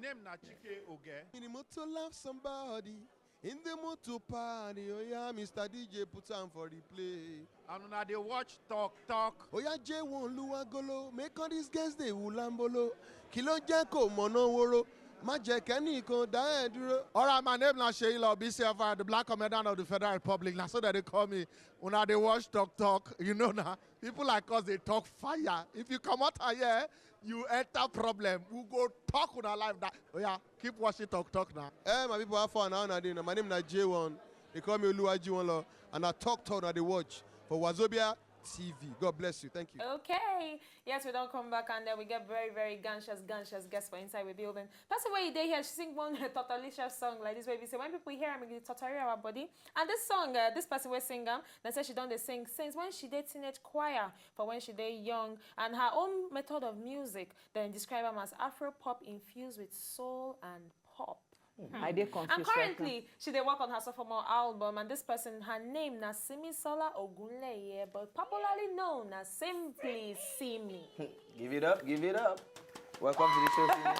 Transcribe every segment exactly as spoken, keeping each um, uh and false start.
Name na Chike Oge. In the mood to love somebody, in the mood to party. Oh yeah, Mister D J, put on for the play. And una dey watch Talk Talk. Oh yeah, J one Luwagolo, make all these girls dey ulambolo. Kí ló jẹ́ kó mọ̀nà woro, má jẹ́ kẹ́nìkan dá ẹ dúró. All right, my name na Seyi Lawal, B C F I, the black comedian of the Federal Republic. Na so dem dey call me. Una dey watch Talk Talk. You know na. People like us dey talk fire. If you comot here, you enter problem. We go talk una life. That, oh yeah, keep watching Talk Talk now. Eh, my people, how far now? Now dey now. My name na J one. They call me Oluwaji One Law, and I talk talk now. They watch for Wazobia T V. God bless you. Thank you. Okay. Yes, we don come back and then we get very, very ganshas, ganshas guests for inside the building. Person wey dey here, she sing one totalicious song like this wey be say when people hear am, e dey totori our body. And this song, uh, this person wey sing am, dem say she don dey sing since when she dey teenage choir for when she dey young. And her own method of music, dem describe am as Afro pop infused with soul and pop. I dey confused. And currently, she dey work on her sophomore album, and this person, her name na Simisola Ogunleye, but popularly known as Simply Simi. Give it up, give it up. Welcome to the show, Simi.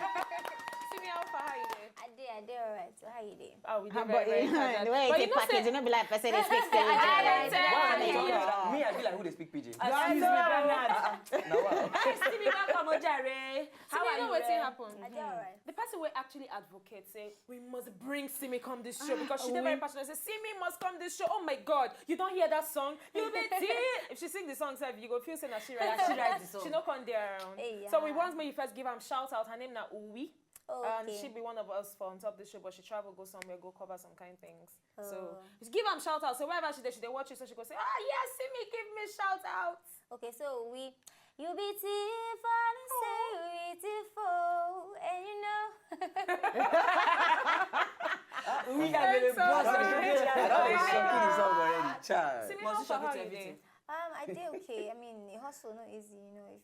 Simi, how far? How you dey? I dey, I dey alright. So how you dey? Oh, we dey Ah, very, but very eh, fine. the way But it's you know package, say you know, be like person dey speak Hey, pidgin. hey, hey, Me, I be like who dey speak pidgin. Excuse me, Bernard. Now wow. Hey, Simi, welcome, Ojare. How Simi, are you you? Wetin Eh? Happen? I dey alright. The person wey actually advocate say we must bring Simi come this show because she dey very passionate. Say Simi must come this show. Oh my God, you don hear that song? You be tea. If she sing the song, sef, you go feel say na she write. She write the song. She no come dey around. Hey, So we yeah. Want make you first give am shout out. Her name na Uwi. Oh, And okay. She be one of us for on top this show, but she travel go somewhere, go cover some kind things. So Oh. just give am shout out. So wherever she dey, she dey watch you. So she go say, "Ah, yes, Simi, give me shout out." Okay, so we, you be thief and say you be thief, oh, and you know. We are gonna Thanks so much. That was shocking the song already. Child. Simi, Must how you shock far? it How to you dey? Everything? Um, I dey okay. I mean, the hustle no easy, you know.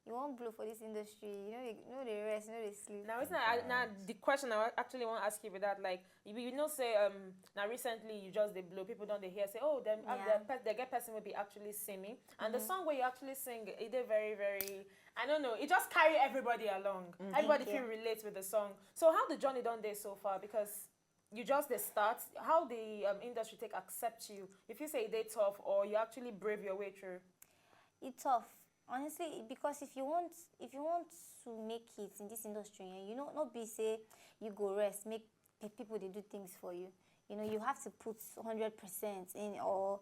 If you wan blow for this industry, you know, you know the rest, you know the sleep. Now, it's not, I, now the question I actually want to ask you with that, like, you, you know, say, um, now recently you just dey blow, people don dey hear say, oh, dem, uh, Yeah. the pe- they get person will be actually singing, and the song where you actually sing, it dey very, very, I don't know, it just carry everybody along. Everybody Thank feel you. Relate with the song. So how the journey don dey so far? Because you just dey start, how the um, industry take accept you? If you say they tough or you actually brave your way through. It's tough, honestly, because if you want, if you want to make it in this industry, eh, you know, not be say you go rest, make pe- people they do things for you. You know, you have to put hundred percent in, or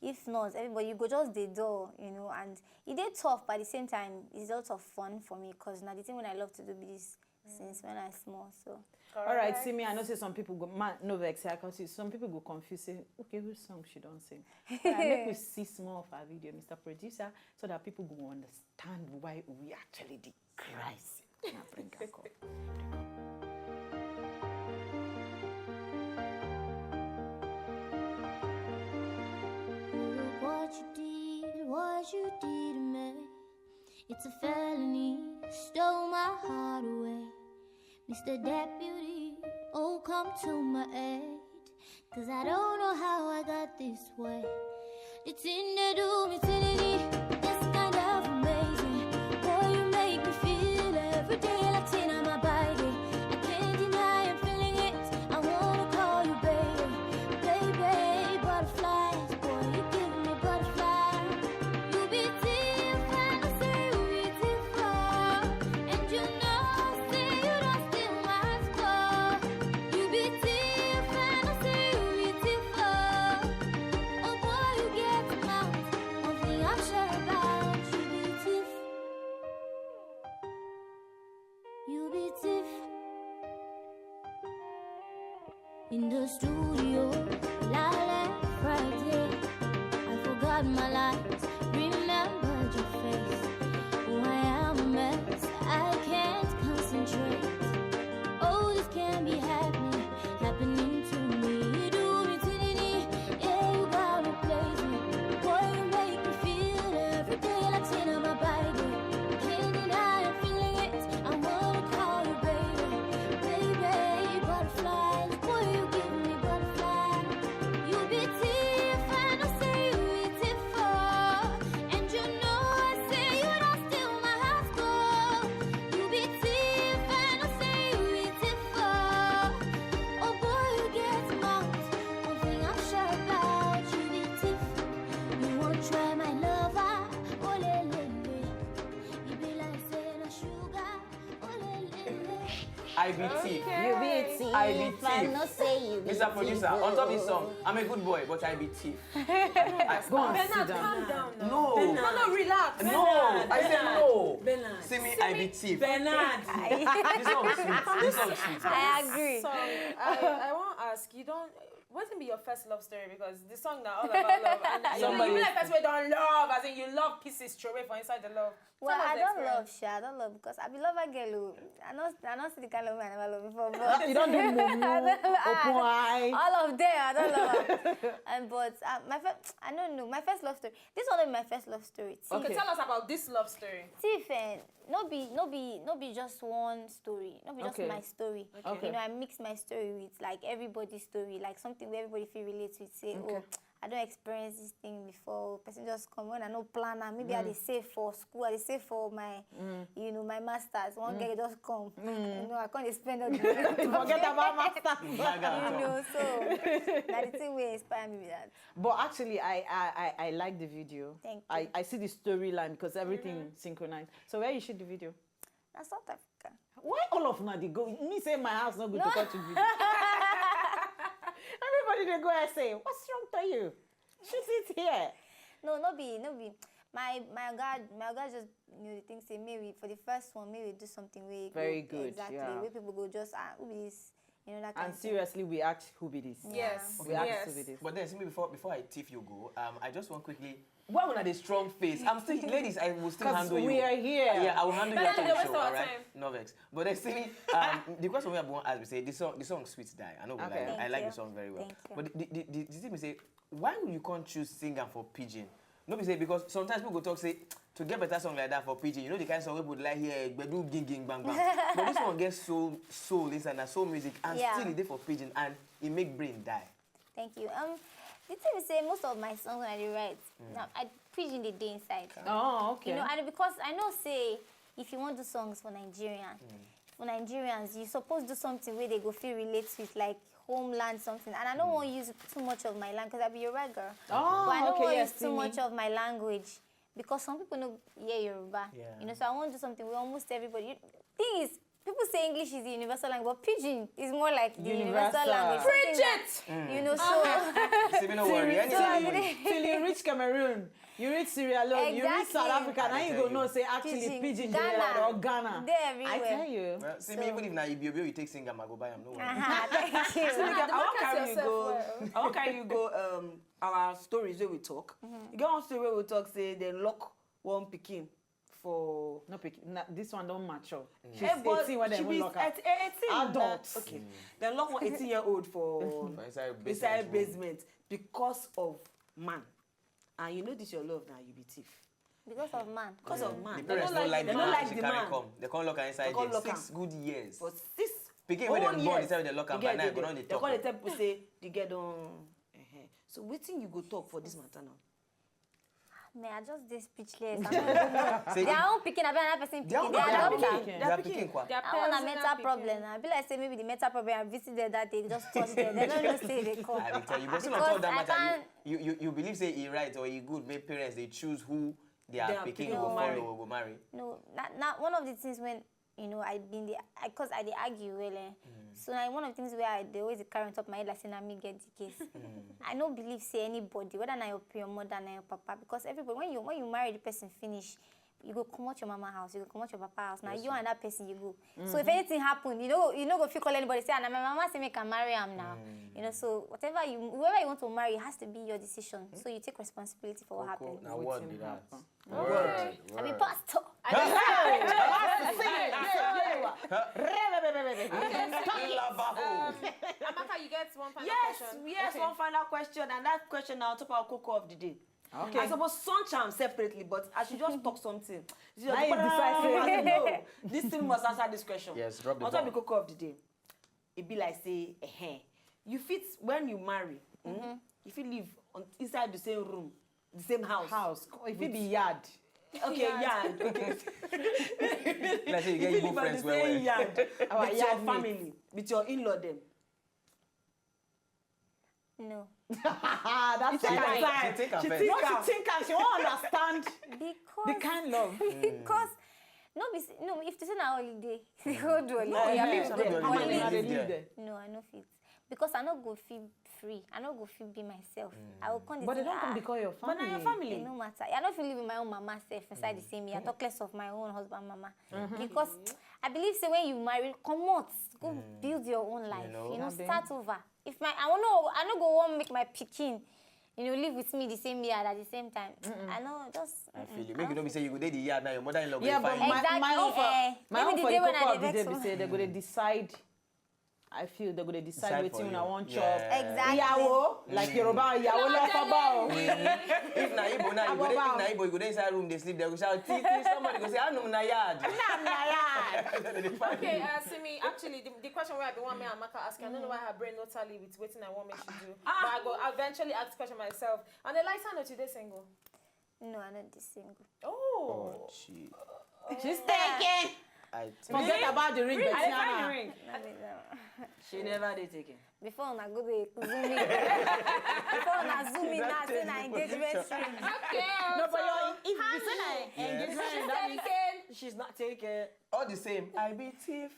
if not, everybody you go just the door, you know, and it dey tough. But at the same time, it's a lot of fun for me because now the thing when I love to do be this since when I small, so. All right, see me. I know say some people go, man, no vex. I can see some people go confuse. Say, okay, which song she don't sing? All right, make we see small of our video, Mister Producer, so that people go understand why we actually did cries. Now bring her come. Look what you did, what you did to me. It's a felony, stole my heart away. Mister Deputy, oh come to my aid. Cause I don't know how I got this way. The thing they do me, tinini, this kind of amazing. Boy, you make me feel every day like ten on my body. I can't deny I'm feeling it. I wanna call you baby, baby, butterflies. Boy, you give me butterflies. You be different, I say you be different. And you know, say you don't steal my score. You be different, I say you be different. Oh boy, you get mouth. One thing I'm sure about, you be thief. You be thief. In the studio, Lale Friday. I forgot my lines, remembered your face. Oh, I am a mess, I can't concentrate. Oh, this can't be happening, happening to me. You do me tinini, yeah, you gotta replace me. Boy, you make me feel every day like ten on my body. Can't deny I'm feeling it. I wanna call you baby, baby, butterflies. Boy, you give me butterflies. You be different, I say you be different. I be thief. You be a thief. I be thief. I know say you be Mister a Producer, thief. On top this song, I'm a good boy, but I be thief. I, Go and Bernard, sit down. Calm down. No. No, no, relax. No, I said no. Bernard. See me, I be thief. Bernard. This song sweet. This song sweet. I agree. Sorry, I, I want to ask you. Don't. What be your first love story? Because the song now all about love. And I, Somebody- you know, the first way don't love, as in you love pieces throw away for inside the love. Well, Tell us I the don't experience. Love, sha. I don't love because I be lover girl. Oh. I don't, I don't see the kind of love I never love before. But You don't do mumu, I don't love- open eye. All of them, I don't love. And but uh, my first, I don't know. My first love story. This one is my first love story. See, Okay, tell us about this love story. Tiff, eh, no be, no be, no be just one story. No be just Okay. My story. Okay. You know, I mix my story with like everybody's story, like something where everybody feel relate with. Say, oh, I don't experience this thing before. Person just come when I no plan am. Maybe I dey save for school. I dey save for my, you know, my masters. One girl just come. You know, I can't spend all the money. Forget about masters. You know, so na the thing wey inspire me be that. But actually, I I, I, I like the video. Thank I, you. I see the storyline because everything synchronized. So where you shoot the video? Na South Africa. Why all of una dey go? Me say my house no good No. To touch the video. Everybody dey go and say, "What's wrong to you? Shoot it here." No, no be, no be. My my God, my God just you know the thing say maybe for the first one maybe do something wey go- Very good, exactly yeah. Where people go just ah who be this you know that kind And of thing. Seriously, we act who be this. Yes. We act Yes. Who be this. But then, see me before before I thief you go. Um, I just want quickly. Why would I the strong face? I'm still, ladies. I will still 'Cause handle you. we are here. Yeah, I will handle you But after then the they show. waste our All right, time. No vex. But then, see me. Um, the question we want to ask me say the song the song sweet die. I know. Okay. Like, I Thank like you. The song very well. Thank you. But the the, the, the thing we say, why would you can't choose singer for pidgin? No be say because sometimes people go talk say to get better song like that for pidgin, you know the kind of song we would like here, gbedu ging ging bang bang. But this one gets soul soul inside and soul music and Yeah. Still it dey for pidgin and it make brain die. Thank you. Um, the thing is say most of my songs when I dey write, now I pidgin dey dey inside. Oh, okay. You know, and because I know say if you want do songs for Nigerian, for Nigerians, you suppose do something where they go feel relate with like homeland something. And I don't want to use too much of my language because I be Yoruba girl. Oh, But I don't okay, want to yes, use too Simi. Much of my language because some people no hear Yoruba. Yeah. You know, so I want to do something where almost everybody. You, thing is, people say English is the universal language, but pidgin is more like the universal, Universal. Language. Preach Something it! that- You know, so See me no worry. Till Anything you, you till you reach Cameroon, you reach Sierra Leone, you reach South Exactly. Africa, now you go know say actually Pidgin. pidgin Ghana. Ghana or Ghana. Dey everywhere. I tell you. Well, see me even if na Ibio Ibio you take sing am, I go buy am. No worry. Uh-huh, thank you. I won't carry you Market go. yourself I won't carry you go. Um, our stories where we talk. You get one story where we talk say they lock one pikin for. No pikin. Nah, this one don't mature. She's Eh, but eighteen when she they be lock her. at eighteen. Adult. That, okay. Then lock one eighteen year old for For inside inside basement. Basement because of man. And you know this your love now, you be thief. Because of man. Because of man. The They parents don't don't like they the don't man. like She the carry man. Come. They can't lock her inside They can't there. Lock Six her. Good years. For six Pikin wey whole dem born years, inside the lock the am girl by now dey go there. don dey They talk. call the tell people say the girl don. Eh-heh. So wetin you go talk for this matter now? Man, I just dey speechless. I don't even know. Say Their own pikin, I be another person Their pikin. own They pikin. adopt am. Their pikin kwa. That one na mental problem. I be like say maybe the mental problem. I visit there that day, just touch them. They don't know say they come. I dey tell you, but still on Because top of that I matter, can't- you, you, you, you believe say e right or e good make parents dey choose who their Their pikin pikin go go follow marry. or go marry. No, not, not one of the things when you know I been the I cause I dey argue well. Eh. So na one of the things where I dey always dey carry on top my head like say na me get the case. I no believe say anybody, whether na your your mother na your papa, because everybody when you when you marry the person finish, you go comot your mama house, you go comot your papa house. Now you and that person you go. So if anything happen, you know you no go fit call anybody say ah na my mama say make I marry am now. You know so whatever you whoever you want to marry it has to be your decision. So you take responsibility for what happened. Na word be that. I be pastor. Labaho. Amaka, you get one final Yes, question. Yes, one final question, and that question now on top of cocoa of the day. Okay. I suppose search am separately, but I should just talk something. Now you decide say- No, this thing must answer this question. Yes, drop the On top bomb. Of the cocoa of the day, it be like say, eh, you fit when you marry, hmm, you fit live on, inside the same room, the same house. House. If it be yard. Okay, yard. Okay. Like say you You get fit Igbo live on friends the well same well. Yard Our with your yard mate. Family, with your in-law them. No. Ah, that's She why. can She take am She first. take No, am. She think am. She won't understand Because the kind love. Because No be say, no, if to say na holiday, the whole do holiday. No, yeah, Yes, people I dey don't come do in. holiday. Holiday. No, I no fit. Because I no go feel free. I no go feel be myself. I will come dey But they say, don't come "Ah, because your But na your family. it family. No matter. I no fit live with my own mama self inside the same year. I talk less of my own husband mama. Because I believe say when you marry, come out, go build your own life. know. You know, Abi. start over. If my, I no, I no go wan make my pikin, you know, live with me the same year at the same time. I know, just. I feel it. Make you know me say you go dey the yard now. Your mother-in-law go Yeah, dey but find you. my, my Exactly, own for eh. my Maybe own the for day the when I cocoa of dey the vex day be one. say they go dey decide. I feel they go dey decide Decide wetin for una you. wan chop. Yeah. Exactly. Iyawo, like Yoruba, Iyawo left about. If na Igbo now, you go dey, if Aboba. Na Igbo, you go dey inside room, dey sleep. They go shout, "Titi, somebody go say, "Ah, no, na yard." Okay, uh, Simi, actually, the, the question where I be want me and Amaka ask, I don't know why her brain no tally with waiting I want me she do. But I go eventually ask the question myself. On the lighter note, you dey single. No, I no dey single. Oh. Gee. She's taken. I Forget about the ring, Really? Betiana. I find the ring. No be that one. She never dey taken. Before una go dey zoom in. Before una zoom in now, say na engagement ring. Okay. No, but So, you're, if you say na honey, engagement ring, she's that means taken. She's not taken. All the same, I be thief.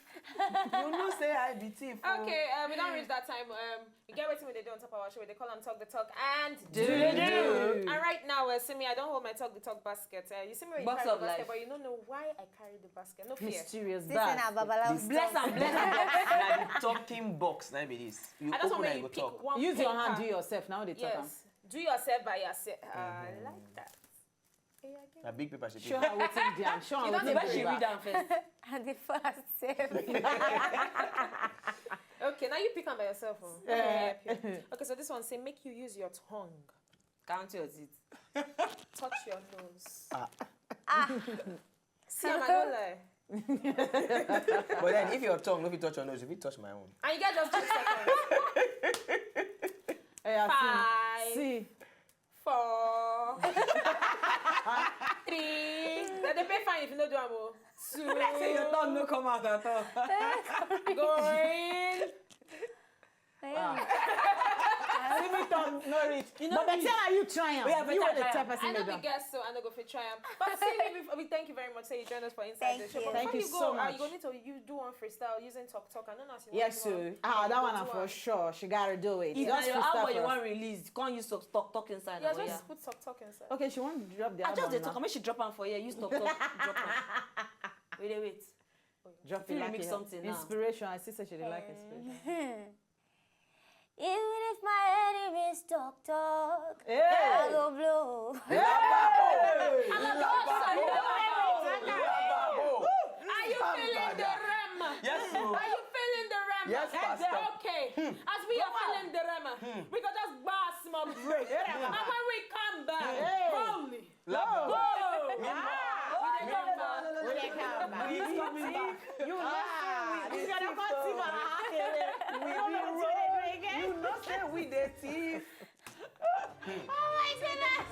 You know say I be thief. Oh. Okay, uh, we don't reach that time. Um, you get wetin we dey do on top of our show. They call them talk the talk and Do the do. And right now, uh, Simi, I don't hold my talk the talk basket. Uh, you see me with Box carry of the basket, life. But you don't know why I carry the basket. No fear. Mysterious This is na that. babalawo Bless stuff. and bless and bless. Na the talking box, na be this. You I just open want and you you to go pick talk. one. Use your paper. Hand, do yourself. Now they talk. Yes. Do yourself by yourself. I like that. Hey, I get Na big paper she Show pick. Her wetin dey am. Show her You don't wetin know dey she back. Read am first. And the first self. Okay, now you pick am by yourself. Oh. Yeah. Okay, okay. Okay, so this one say make you use your tongue, Count your teeth. Touch your nose. Ah. See, am I no lie? But then if your tongue no fit touch your nose, you fit touch my own. And you get just two seconds. Hey, I Five. See. See. Four. Three. Then they pay fine if you no do am o. Two. Say your tongue no come out at all. Going. Yeah. See me tongue no reach. You know But me. Betiana, you try am. Yeah, You Betiana want to try tell am. person I no know do the am. Guest, so I no go fit try am. But see, we, we thank you very much. Say you join us for inside Thank the show. you. But Thank before you you go, so uh, much. You go need to you do one freestyle using talk talk. I don't know as you Yes, want to do sir. one. Ah, that You one go na do for one. Sure. She gotta do it. If Just na your freestyle album you first. Wan release, come use talk talk talk inside. Yeah, Oh, yeah. Just put talk talk inside. Okay, she wan drop the I album just dey now. Talk. Make she drop am for here. Use talk talk. Drop am. Wait, dey wait. Drop Fit it like remix it. Something now. Inspiration. I still say she dey like inspiration. Even if my enemies talk talk, Hey. I go blow. Are you feeling the rhythm? Yes, sir. Are you feeling the rhythm? Yes, Pastor. Okay. As we are feeling the rhythm, we go just bar small break. And when we come back, holy. Go! We dey come back. We dey come back. He's coming back. You know say we. You gonna come see my heart. We know say we dey thief. Oh my goodness!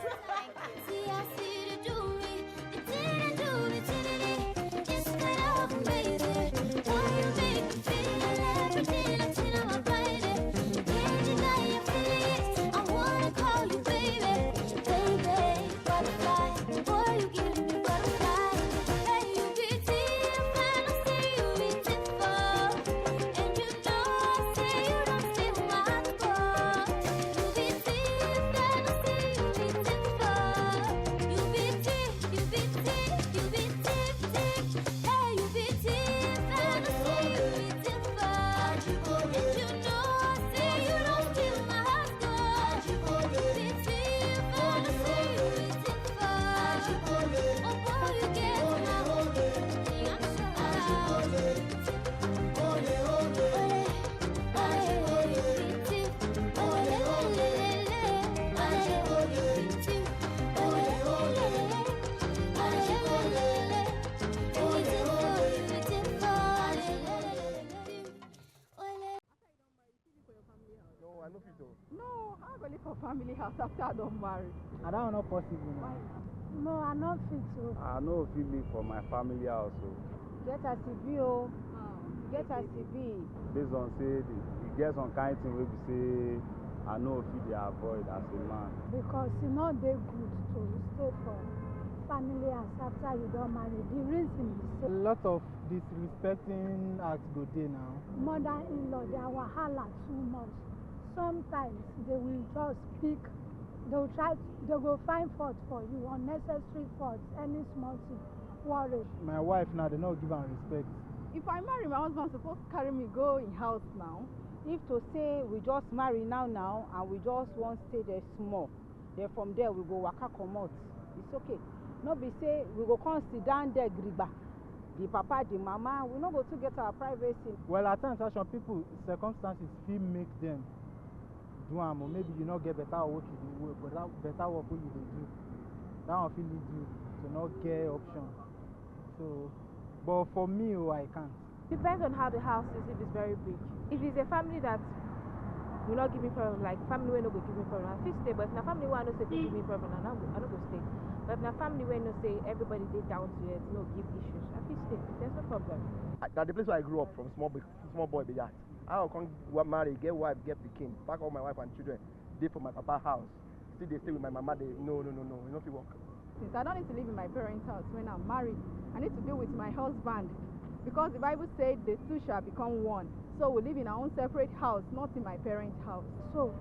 See, I see the jewelry, the thing that jewelry, tinity. Just cut off, baby. Why you make me feel everything that's in my body? Can't deny I feel it. I wanna call you baby, baby. Butterfly, boy, you give me butterfly. Hey, you be different, I see you be different. And you know I say you don't stay with my heart, boy. You be different, I see you be different. You be thief, you be thief, you be thief, thief. Hey, you be different, I see you be different. And you know I say you don't stay with my heart, boy. You be different, I see you be different. No, I no fit o. No, how I go live for family house after I don marry? Ah, that one no possible na. No, I no fit o. I no fit live for my family house o. Get as e be o. Get as e be. Based on say the, e get some kind thing wey be say I no fit dey avoid as a man. Because e no dey good to stay for family house after you don marry. The reason be A say lot of disrespecting acts go dey now. mother-in-law, their wahala too much. Sometimes they will just pick, they will try, they go find fault for you, unnecessary fault, any small thing, worry. My wife now, they no give am respect. If I marry, my husband suppose carry me go in house now. If to say we just marry now now and we just wan stay there small, then from there we go waka comot. It's okay. No be say we go come sit down there gidigba. The papa, the mama, we no go too get our privacy. Well, at times, some people, circumstances fit make them do am, or maybe you no get better work you dey work, better, better work wey you dey do. That one fit lead you to not get option. So, but for me, oh, I can't. Depends on how the house is, if it's very big. If it's a family that will not give me problem, like family wey no go give me problem, I fit stay. But if na family wey I know say go give me problem, I no go, I no go stay. But if na family wey know say everybody dey down to earth, no give issues, I fit stay. There's no problem. I, na the place where I grew up from, small boy, small boy be that. I go come wa- marry, get wife, get pikin, pack all my wife and children, dey for my papa house. Still dey stay with my mama, dey no, no, no, no, e no fit work. Since I don't need to live in my parents' house when I'm married, I need to be with my husband. Because the Bible said the two shall become one. So we live in our own separate house, not in my parents' house. So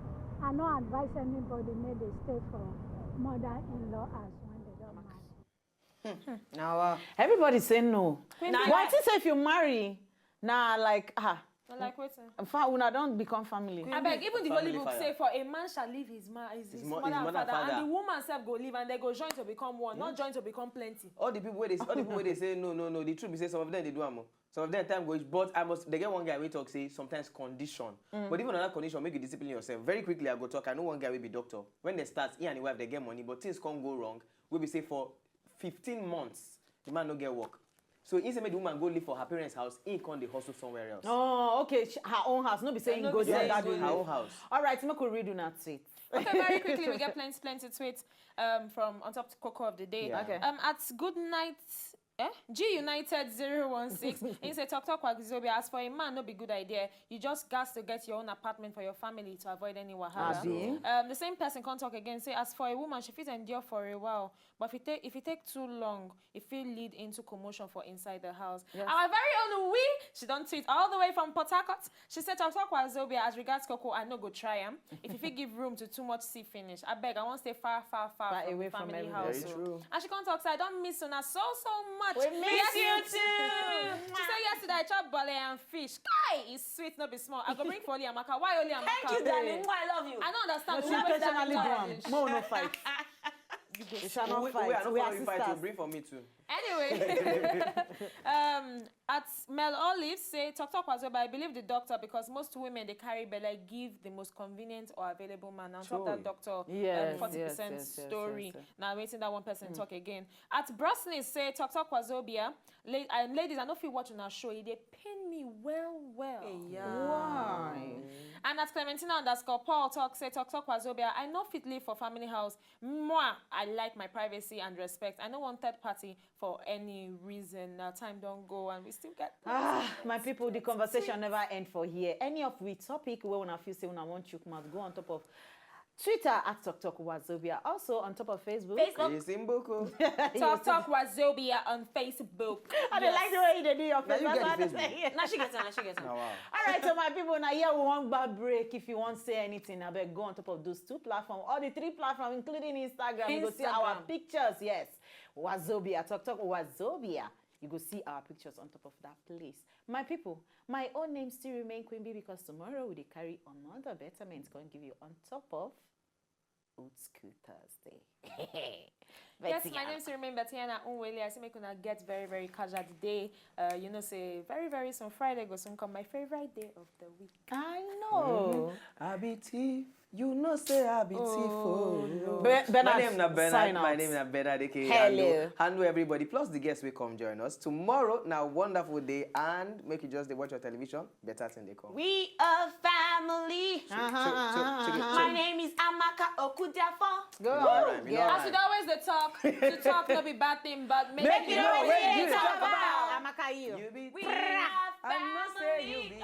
I no advise anybody make they stay for mother-in-law house when they don marry. Now, uh, Everybody say no. Queen But Bee. I think say if you marry, nah, like, ah, Na like wetin? in fact, una don become family. Abeg, even the holy Family book fire. Say for a man shall leave his ma his, His his mo- mother his and mother and father, and father. The woman sef go leave and they go join to become one, not join to become plenty. All the people wey dey all the people wey dey say no, no, no, the truth be say some of them dey do am o. Some of them time go reach, but I must dey get one guy wey talk say sometimes condition. But even another condition, make you discipline yourself. Very quickly, I go talk. I know one guy wey be doctor. When they start, he and his wife dey get money, but things come go wrong. Wey be say for fifteen months, the man no get work. So he say make the woman go live for her parents' house. He come dey hustle somewhere else. Oh, okay. sh- Her own house, no be saying No go be there. saying That go way. Her own house. All right, make we read una tweet. Okay, very quickly, we get plenty, plenty tweets um, from on top koko of the day. Yeah. Okay. Um, at good night. Eh? G United zero one six. He said, Talk Talk Wazobia, as for a man, no be good idea. You just got to get your own apartment for your family to avoid any wahala. Abi? Um, the same person can't talk again. Say, as for a woman, she fit endure for a while. But if it, take, if it take too long, it fit lead into commotion for inside the house. Yes. Our very own we, she don't tweet all the way from Port Harcourt. She said, Talk Talk Wazobia, as regards Coco, I no go try am. If you fit give room to too much see finish, I beg, I won't stay far, far, far, Far from away the from family everybody. house. Very true. And she can't talk, so I don't miss una so, so much. We miss you too. She said, Yesterday I chop bole and fish. Kai, it's sweet, no be small. I go bring for Oli Amaka. Why Oli Amaka? Thank you, darling. Mwah, I love you. I don't understand. No, Who she always intentionally do like am. that? Mo no fight. We shall not We- we fight. are not We are following fight. You sisters. bring for me too. Anyway, um, at Mel Olive say, Talk Talk was, but I believe the doctor because most women they carry belle give the most convenient or available man. And top that Choi. doctor Yes, um, forty percent yes, yes, yes, story. yes, yes. Now waiting that one person talk again. At Brosnan say, Talk Talk was, Obia. La- um, ladies, I know if you watch on our show, they pain me well, well. Why? And at Clementina underscore Paul talk say, Talk Talk was, Obia. I know fit live for family house. Moi, I like my privacy and respect. I no want third party for any reason. Now time don't go and we still get Ah, my people, the conversation never end for here. Any of we topic where una feel say una want chook mouth, go on top of Twitter at Talk Talk Wazobia. Also on top of Facebook. It's in Boko. Talk Talk Wazobia on Facebook. I dey like the way you dey do your Now face. you That's get what the I'm Facebook. saying. Now she gets it, now she gets it. Now, wow. All right, so my people, now here we want bar break. If you want say anything, I beg go on top of those two platforms, all the three platforms, including Instagram. You go see our Instagram. Pictures, yes. Wazobia, Talk Talk Wazobia. You go see our pictures on top of that place. My people, my own name still remain Queen B because tomorrow we dey carry another betterment going give you on top of Old School Thursday. Yes, Betty my Ann. name is Remain Betiana Unwele. I say make una get very, very casual today. Uh, you know, say very, very soon Friday go soon come my favorite day of the week. I know. I be thief. You know say I be thief. Oh, no. Be- My Bernard, name na Bernard. sign My out. name na Bernard A K A Hello. Handle. Handle everybody. Plus the guests will come join us tomorrow. Now wonderful day and make you just dey watch your television. Better thing they come. We are family. Uh-huh, uh-huh, uh-huh. My name is Amaka Okudiafo. Go All on. right, we Yeah. know As we dey always dey talk, to talk no be bad thing, but make Make you you know know we wetin dey you talk talk about. about. Amaka, you. You be We thief. are I know say you family. be